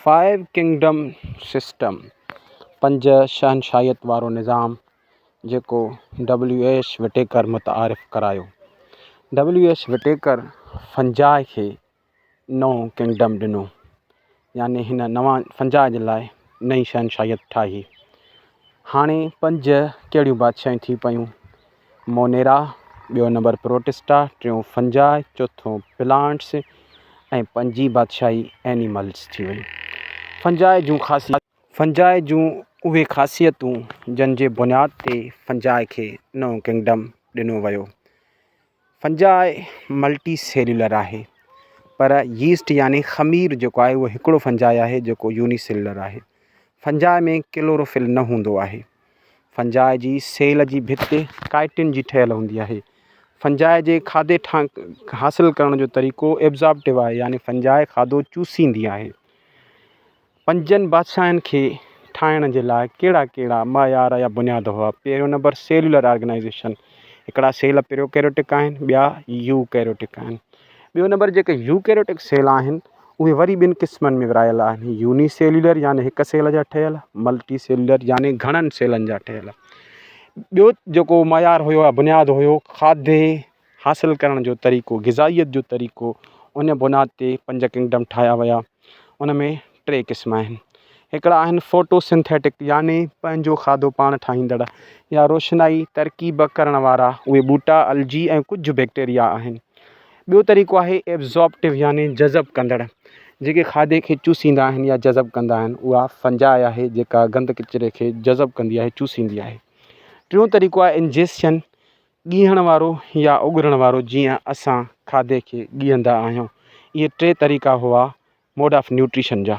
Five kingdom system, پنج شهنشاهيت وارو نظام، جيڪو ڊبليو ايڇ وٽيڪر متعارف ڪرايو. ڊبليو ايڇ وٽيڪر فنجاء کي نئون ڪنگڊم ڏنو، يعني هن نوان فنجاء جي لاء نئين شهنشاهيت ٺاهي. هاڻي پنج ڪهڙيون بادشاهيون ٿي پيون؟ مونيرا، ٻيو نمبر پروٽسٽا، ٽيون فنجاء، چوٿون پلانٽس ۽ پنجين بادشاهي اينيملز ٿي وئي. فنجاء جون خاصيتون. فنجاء جون اهي خاصيتون جن جي بنياد تي فنجاء کي نئون ڪنگڊم ڏنو ويو. فنجاء ملٽي سيلولر آهي پر ييسٽ يعني خمير جيڪو آهي اهو هڪڙو فنجاء آهي جيڪو يوني سيلولر آهي. فنجاء ۾ ڪلوروفل نه هوندو آهي. فنجاء جي سيل جي ڀت ڪائٽن جي ٺهيل هوندي آهي. فنجاء جي کاڌي حاصل ڪرڻ جو طريقو ايبزاربٽو آهي يعني فنجاء کاڌو چوسيندي آهي. پنجن بادشاهن کي ٺاهڻ جي لاء ڪهڙا ڪهڙا معيار يا بنياد هئا؟ پهريون نمبر سيلولر آرگنائيزيشن، هڪڙا سيل پريوڪيريوٽڪ آهن ٻيا يوڪيريوٽڪ آهن. ٻيو نمبر جيڪي يوڪيريوٽڪ سيل آهن اهي وري ٻن قسمن ۾ ورهايل آهن، يوني سيلولر يعني هڪ سيل جا ٺهيل، ملٽي سيلولر يعني گهڻن سيلن جا ٺهيل. ٻيو جيڪو معيار هيو يا بنياد هيو کاڌي حاصل ڪرڻ جو طريقو، غذائيت جو طريقو، ان بنياد تي پنج ڪنگڊم ٺاهيا ويا. ان ۾ ٽي قسم آهن. هڪڙا آهن فوٽو سنٿيٽڪ يعني پنهنجو کاڌو پاڻ ٺاهيندڙ يا روشنائي ترڪيب ڪرڻ وارا اهي ٻوٽا، الجي ۽ ڪجهه بيڪٽيريا آهن. ٻيو طريقو آهي ايبزارپٽو يعني جذب ڪندڙ، جيڪي کاڌي کي چوسيندا آهن يا جذب ڪندا آهن، اها فنجاء آهي جيڪا گند ڪچري کي جذب ڪندي آهي، چوسيندي آهي. ٽيون طريقو آهي انجيسشن، ڳيهڻ وارو يا اڳرڻ وارو جيئن اسان کاڌي کي ڳيهندا آهيون. اهي ٽي طريقا هئا موڊ آف نيوٽريشن جا.